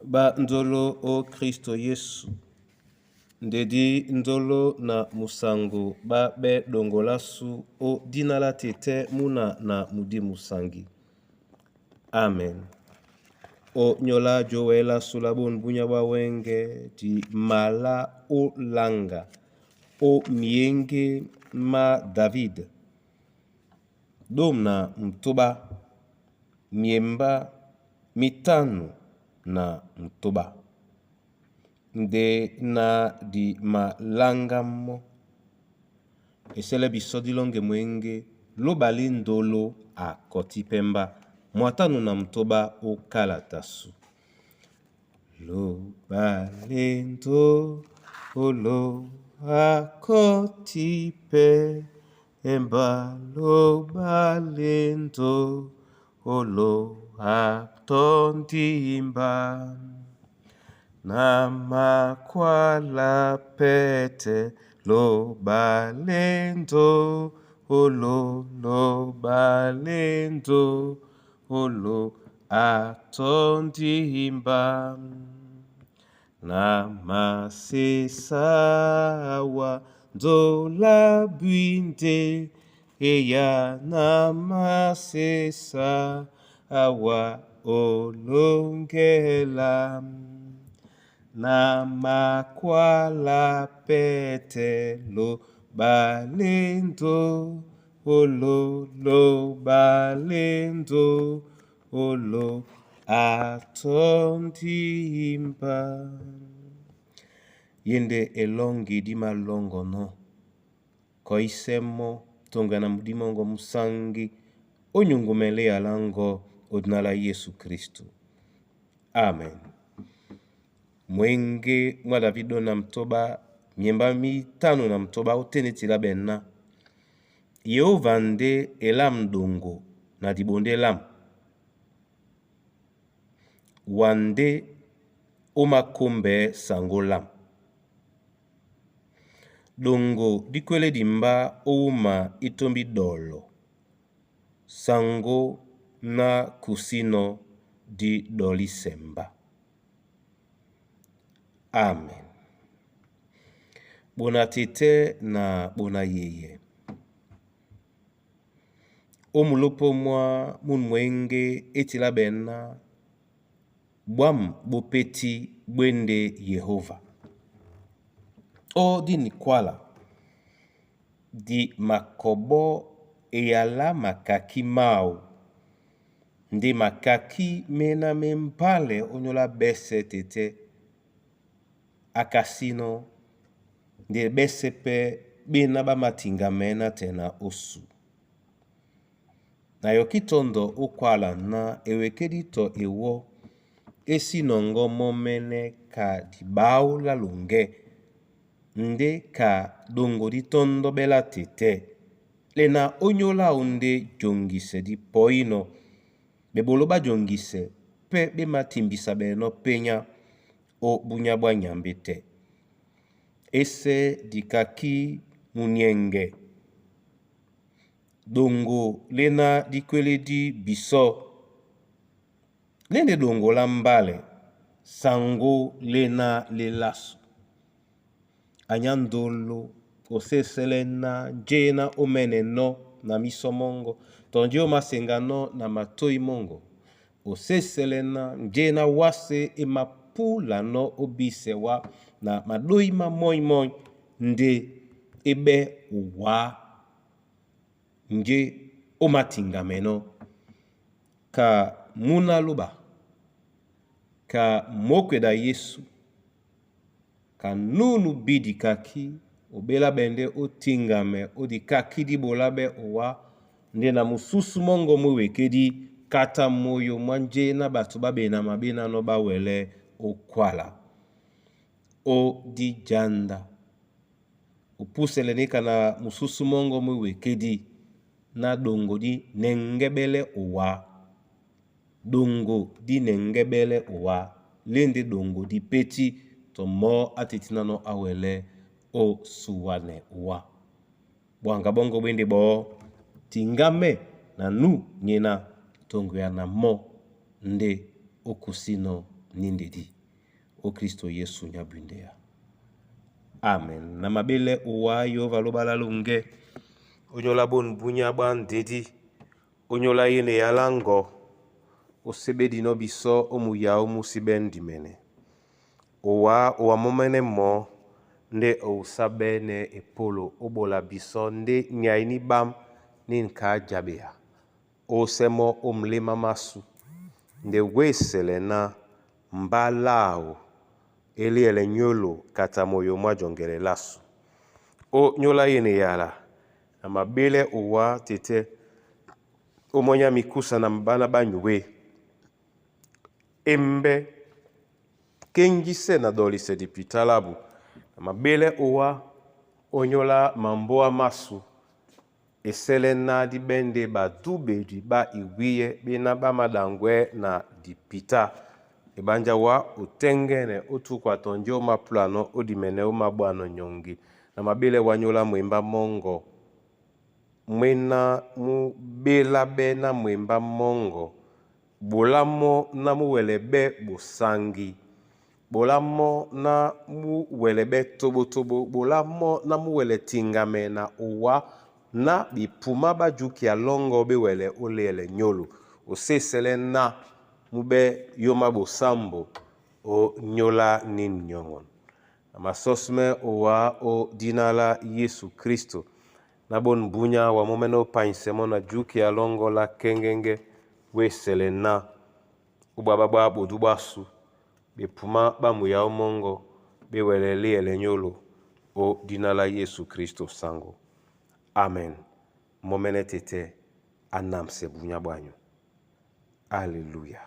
Ba nzolo o Kristo Yesu, ndedi nzolo na musango ba be dongolasu o dina la tete muna na mudimu sangi. Amen. O nyola jowela sula bonu bunya bwa wenge di mala olanga o myenge ma David dom na mutoba myemba 58 nde na di malanga mɔ esele biso dilonge mwenge lobale ndolo akoti pemba 58 o kalatasu. Lobale ndolo akoti pemba lobale ndolo atondimba na makwala pete lobale ndolo lobale ndolo atondimba na masesawa nzola bwinde eya na masesawa olongela na makwala pete lobale ndolo lobale ndolo atondimba. Yende elongi di malongono koisemo tonga na mudimongo musangi onyungumele alango odina la Yesu Kristu. Amen. Mwenge mwa Davido na mtoba myemba 58 otenetila bena Yehova nde elam dongo na dibonde lam wande omakombe sango lam dongo dikwele dimba owuma itombi dolo sango na kusino di dolisemba. Amen. Bona tete na bona yeye. Omulopo mwa munu mwenge etila bena bwam bopeti bwende Yehova. O dini kwala di makobo eyala makaki mao nde makaki mena membale onyola bese tete akasino nde bese pe bena bamatinga mena tena osu. Na yoki tondo okwala na ewekedi to ewo esinongo momene ka dibao la longe nde ka dongo di tondo bela tete lena onyola onde jongise di poino bebolo bajongise pe bematimbisa beno penya o bunya bwa Nyambe te. Ese dikaki munienge dongo lena dikweledi biso lende dongo la mbale sango lena lelasu. Anya ndolo osesele na njena omene no na miso mongo to nje omasenga no na matoi mongo osesele na njena wase emapula no obise wa na madoi ma moi moi nde ebe owa nje omatinga meno ka muna luba ka mokweda Yesu ka nunu bidi kaki obela bende otingame odikaki dibola be owa nde na mususu mongo mwewekedi kata moyo mwa nje na bato babena mabena no bawele okwala o dijanda opusele nika na mususu mongo mwewekedi na dongo di nengebele owa dongo di nengebele owa lende dongo di peti to mo atetina no awele o suwane owa bwanga bongo bwende bo tingame na nu nyena tongo ya na mo nde okusino ní ndedi ó Kristo Yesu nya bwindeya. Amen. Na mabélɛ owa Yehova lóba lá longɛ, onyóla bôn bunya bwa ndedi, onyóla yene ya lá ngɔ, osébédinɔ́ bisɔ́ ó muyáó mú sí ɓɛ́ ndimɛnɛ. Owa owa mɔ́mɛ́nɛ́ mɔɔ́ ndé o wusáɓɛ́nɛ̄ epólo ó ɓola bisɔ́ ndé nyay ní ɓám ní ŋka á jaɓea, ósɛ́ mɔ́ ó muléma másū. Nde wésɛlɛ ná mbá láō e líɛlɛ nyólo kata moyo mwá jɔŋgɛlɛ lásu. Ó nyóla yene yala na maɓélɛ owá tetɛ́ ó mɔ́ nyá mikúsa na ɓána ɓá nyué. Embɛ́ kéŋgísɛ́ na ɗɔlisɛ dipita lábu na maɓélɛ owá ónyólá mambóa másu esɛ́lɛ́ ná dí ɓɛ́ ndé ɓadúɓedi ɓá iwíyɛ́ ɓéná ɓá maɗaŋgwɛ̌ na dipitá. Eɓánjá wá o tɛ́ŋgɛ́nɛ ó túkwa tɔ́ njé ó māpúlanɔ́ ó dimɛnɛ́ ó māɓwánɔ́ nyɔŋgi na maɓélɛ wá nyóla mwembá mɔ́ŋgɔ mwéná mú ɓéláɓɛ́ ná mwembá mɔ́ŋgɔ, ɓola mɔ́ ná mú wɛlɛɓɛ́ ɓosaŋgi, ɓola mɔ́ ná mú wɛlɛɓɛ́ toɓotoɓo, ɓola mɔ́ ná mú wɛlɛ tiŋgamɛ na owá ná ɓepumá ɓá jukia lɔ́ŋgɔ́ ɓé wɛlɛ ó líɛlɛ nyólo. Osésɛlɛ́ ná mú ɓɛ́ yómá ɓosámbo ó nyóla ní nyɔŋɔn. Na masɔ́símɛ́ owá ó dína lá Yésu Kristo ná ɓôn bunya wa mɔ́mɛ́nɛ́ ó panyisɛ mɔ́ na júkia lɔ́ŋgɔ́ lá kéŋgéŋgɛ́ wésɛlɛ ná ó ɓwá ɓá ɓwá ɓodú ɓwásū ɓepumá ɓá muyáó mɔ́ŋgɔ ɓé wɛlɛ líɛlɛ nyólo ó dína lá Yésu Kristo saŋgó. Amen. Mɔ́mɛ́nɛ́ tetɛ́ á námsɛ bunya bwányu. Aleluya.